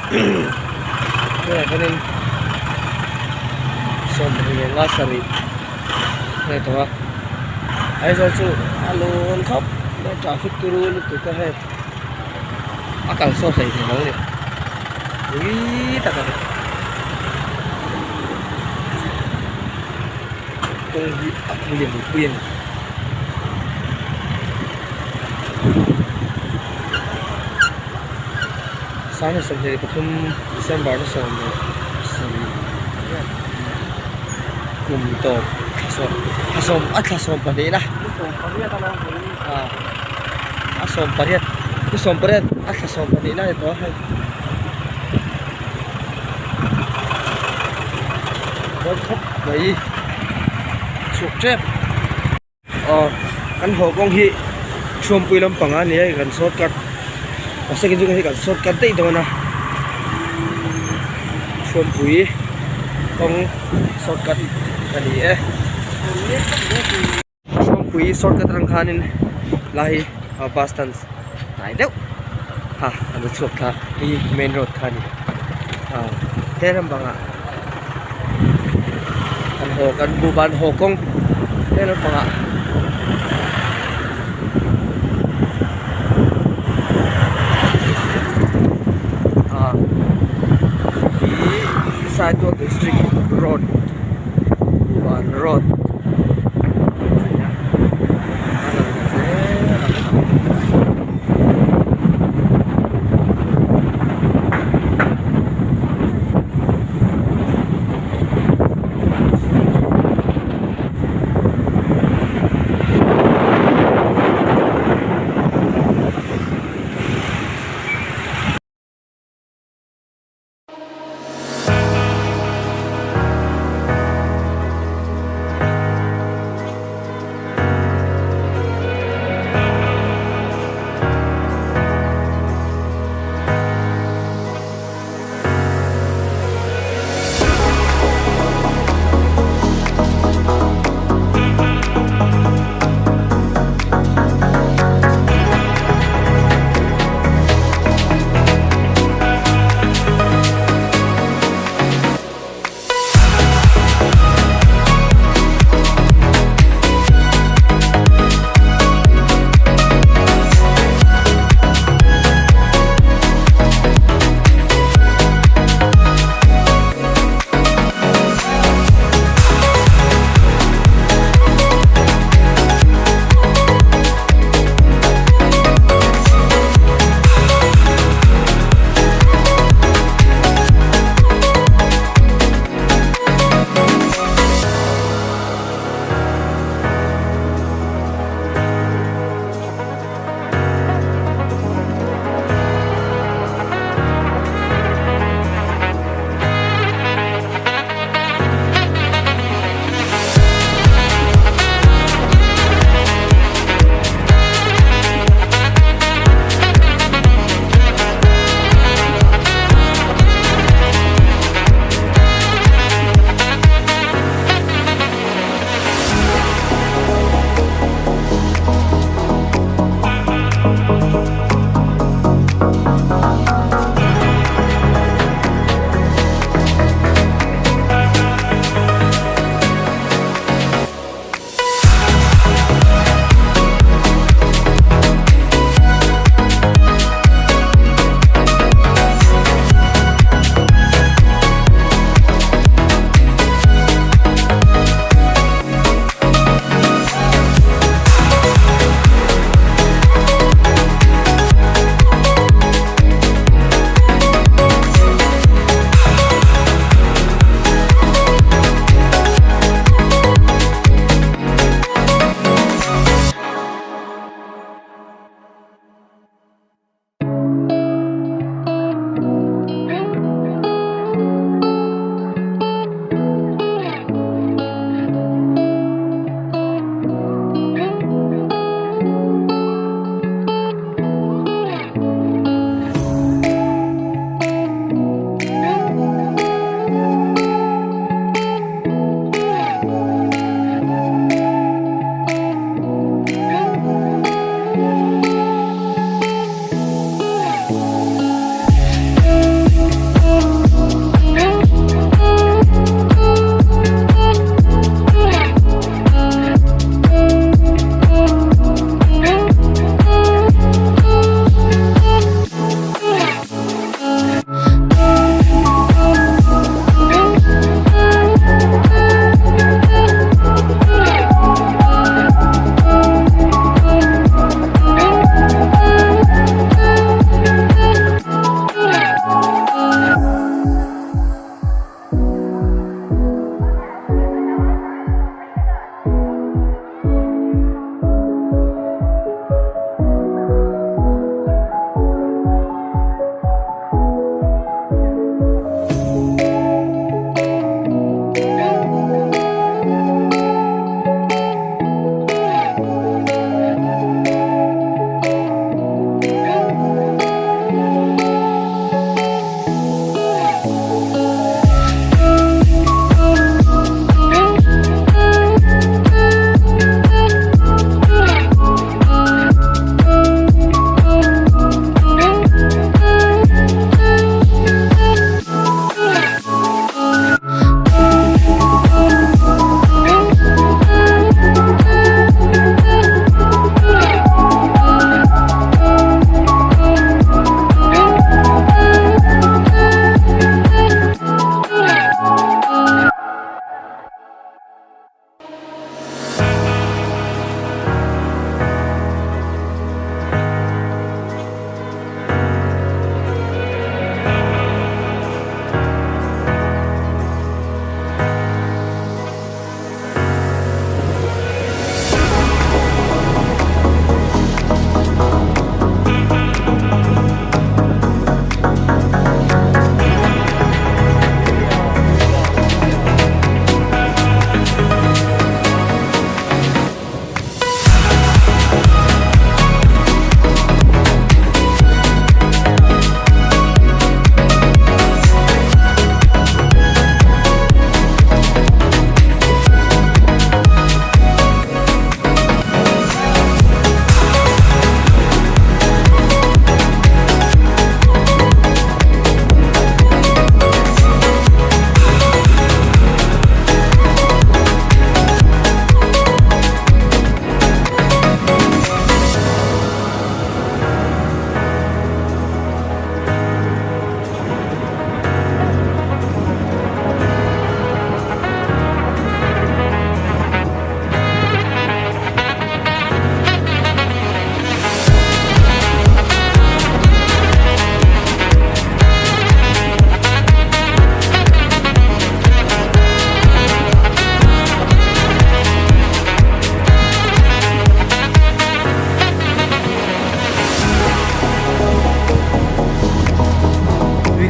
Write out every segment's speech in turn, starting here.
Tunah hianin sawmhnih leh nga sarih a ni tawh a Aizawl chu a lawn khawp mai a traffic turu lutuk a hei a kal sawn hleihnem ang a ni ui tak a ni kawng hi a lian pui a ni. Sangha 23 December ni 17 kum tawp thla sawm thla sawm a thla sawm pahnih na ah a sawm pariat ni sawm pariat a thla sawm pahnih na ni tawh a hei dawn khawp mai chhuk tep. Aw kan haw kawng hi Thuampui lampang a ni a kan shortcut mahse kei chu hei kan shortcut daih dawn a Thuampui kawng shortcut a ni e Thuampui shortcut atang khanin lai hi bus stand hnai deuh kha a lo chhuak thla hei hi main road kha a ni ah he lampangah kan haw kan buhban haw kawng he lampangah ah hi Saitual district road buhban road a ni a.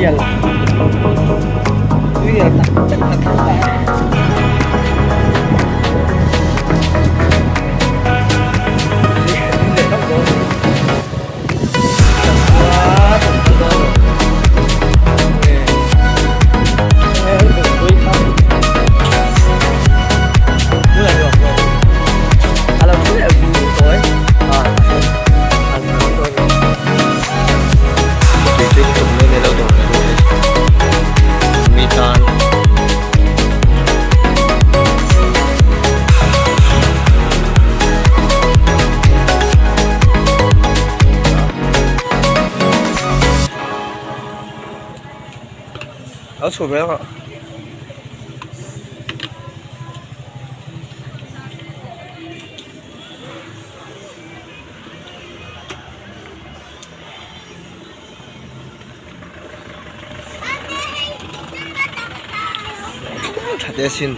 Tuirial Tuirial tak tak a thleng ta a. Mi tan Lo chhuah ve rawh. Tha te sin.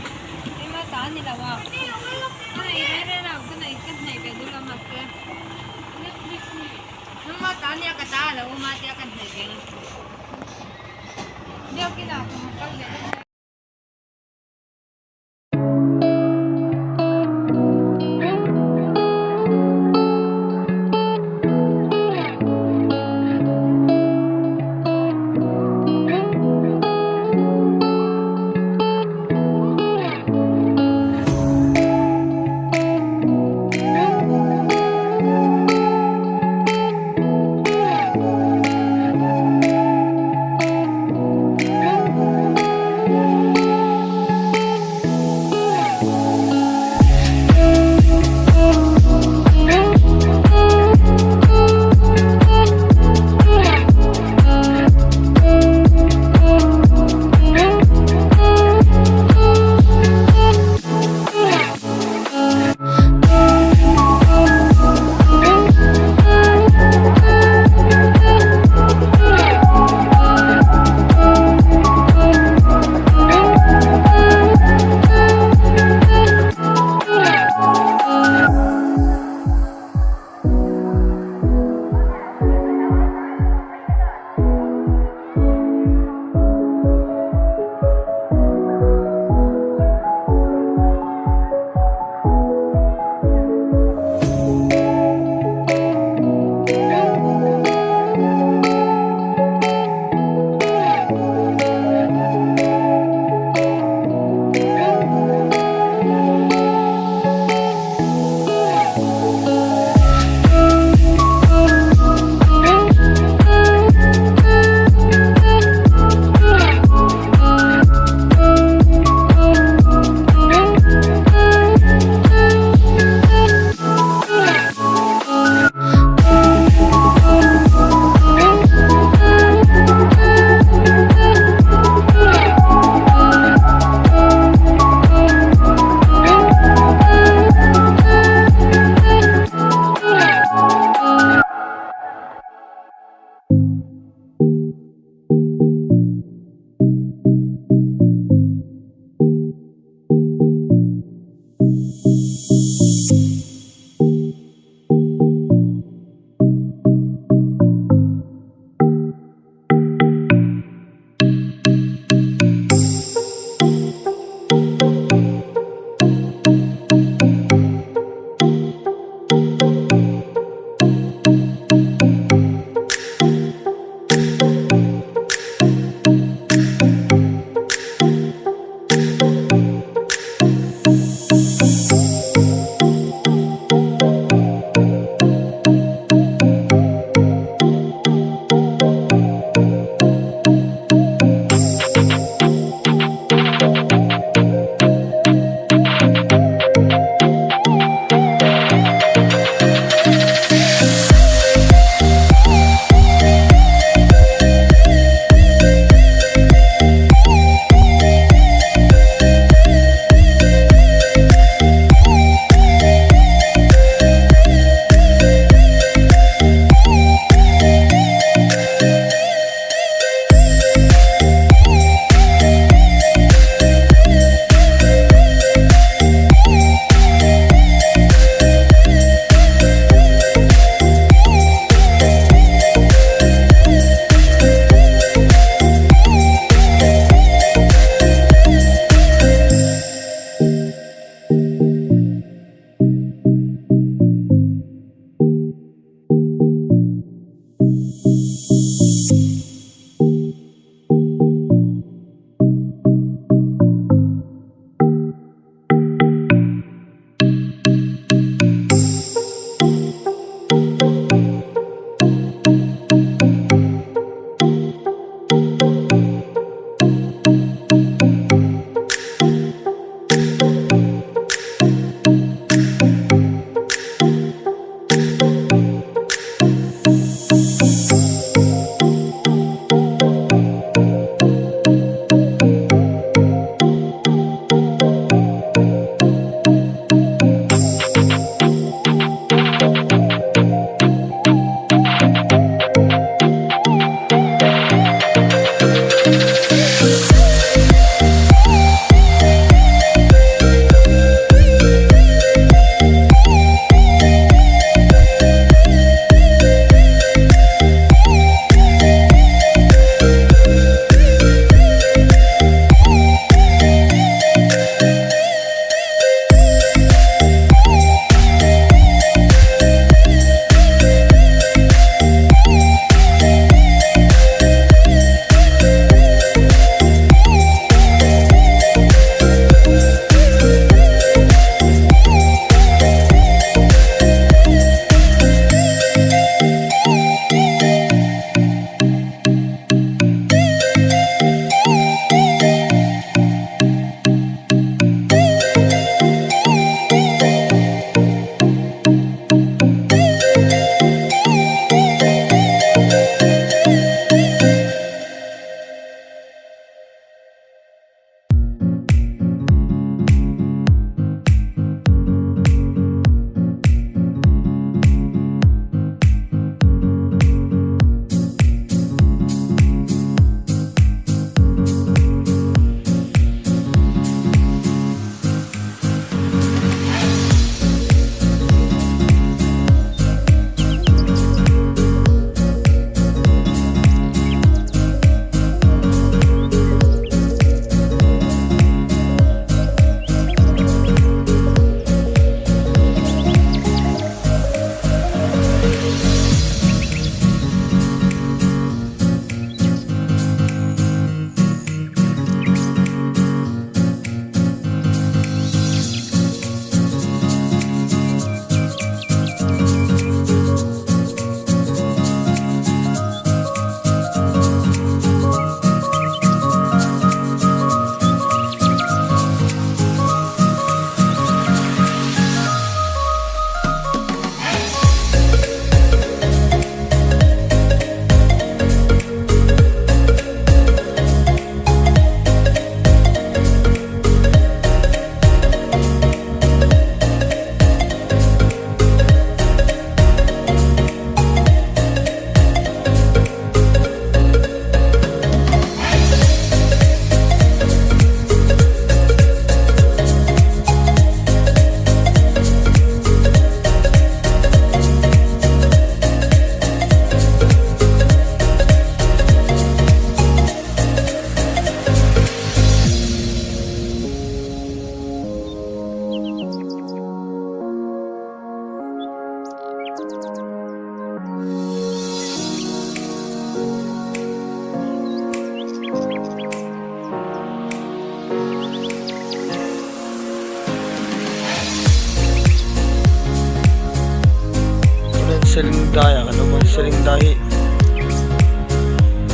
Seling dai ah kan awm a seling dai hi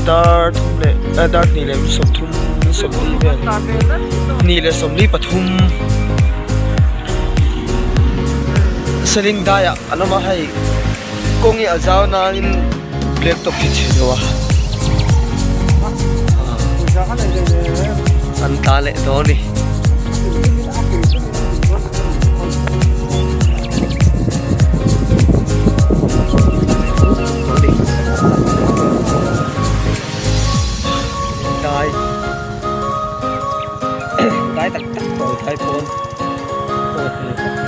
dar thum leh eh dar hnih leh sawmthum sawmli vel hnih leh sawmli pathum seling dai ah an awm a hei kawng hi a zau nain black top hi chhe deuh a an ta leh dawn a ni. Dai dai tak tak tawh dai pawn pawh a hmel khawp mai.